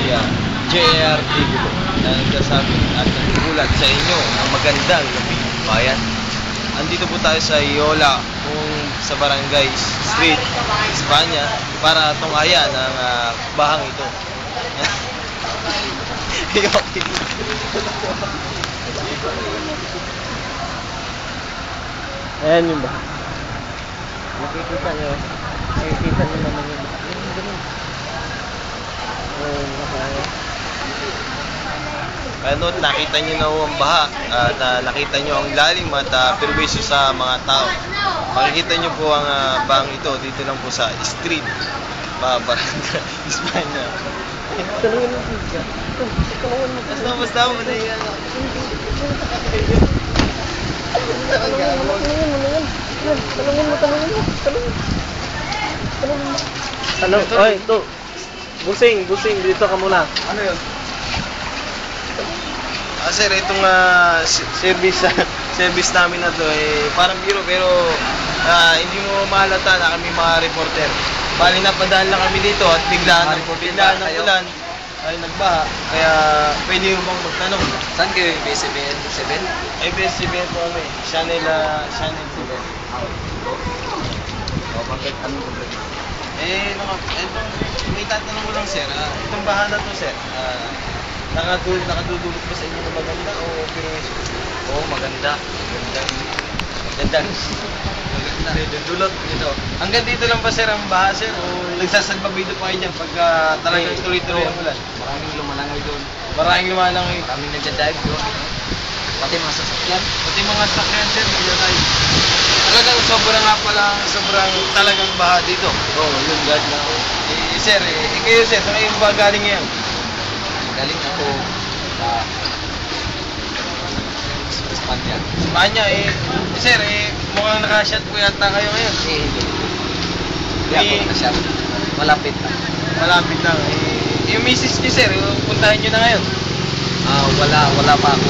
si JR Tigulo na nagsasabi at nagbubulat sa inyo ng magandang gabi bayan. Andito po tayo sa Yola kung sa Barangay Street, Espanya para tungayan ang bahang ito. Ayan yung baha. Nakikita nyo naman yung baha. Ano, nakita nyo na ang baha at nakita nyo ang lalim at perwisyo sa mga tao. Makikita nyo po ang bahang ito dito lang po sa street, Barangay Espanya. Talungan mo siya. Basta mo na yan. Talungan mo. Oy, ito. Busing, dito ka muna. Ano yun? Sir, itong service namin na to parang biro pero hindi mo mahalata na kami mga reporter. Bali napadaan lang kami dito at biglaan ng ulan ay nagbaha. Kaya pwede mo bang magtanong? Saan kayo yung BSCBN 7? Ay, BSCBN po kami. Channel 7. O, bakit? Anong problema? May tatanong ko lang sir. Itong baha na to sir. Nakadudulot ba sa inyo na maganda o pinuwisyo? Oo, maganda. Maganda. Dudulot dito. Hanggang dito lang ba sir ang baha sir? O nagsasalbabido pa kayo dyan pagka talagang tuloy-tuloy ang ulan? Maraming lumalangoy doon. Maraming lumalangoy. Maraming nagda-dive doon. Pati mga sasakyan. Pati mga sakyan sir, nagda-dive. Talagang sobrang talagang baha dito. Oo, yun, God na. Sir, kayo sir, saan kayo ba galing ngayon? Galing ako sa Espanya. Espanya, sir, mukhang nakashot po yata kayo ngayon. Hindi. Hindi ako nakasyat. Malapit na. Malapit lang. Yung misis niyo sir, puntahan niyo na ngayon. Wala pa ako.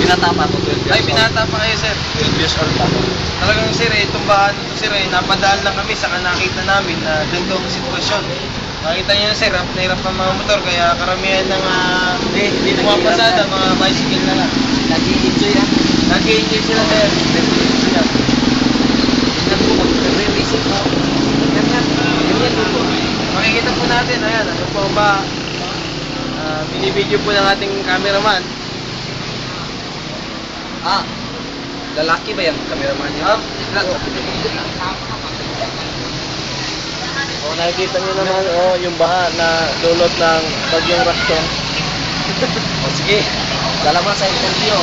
Binata pa ako 12 years old. Ay, binata pa kayo sir. 12 years old pa ako. Talagang sir, itong bahan ito sir, napadaan lang kami, saka nakita namin na ganito ang sitwasyon. Makita niyo na sir, hirap na hirap ang mga motor, kaya karamihan ng mga pasada, mga bicycle na lang. Nag-i-enjoy yan. Nag-i-enjoy sila sir. Nag-i-enjoy yan. Tingnan mo, mag-re-racing mo. Makikita po natin, ayan, ano po ba, binibideo po ng ating cameraman. Lalaki ba yan, cameraman niya? Nakikita niyo naman, yung baha na dulot ng bagyong Raksyon. Sige, salamat sa interview.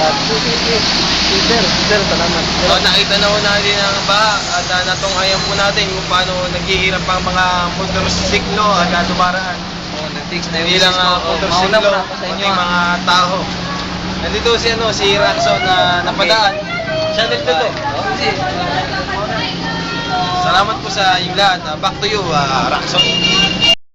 Sir, salamat. Nakita na po natin ang baha at natunghayan po natin kung paano naghihirap ang mga motorsiklo at dumaraan. Hindi lang motorsiklo, pati mga tao. Nandito si Raksyon na napadaan. Channel to. Salamat po sa inyong lahat. Back to you, Raksyon.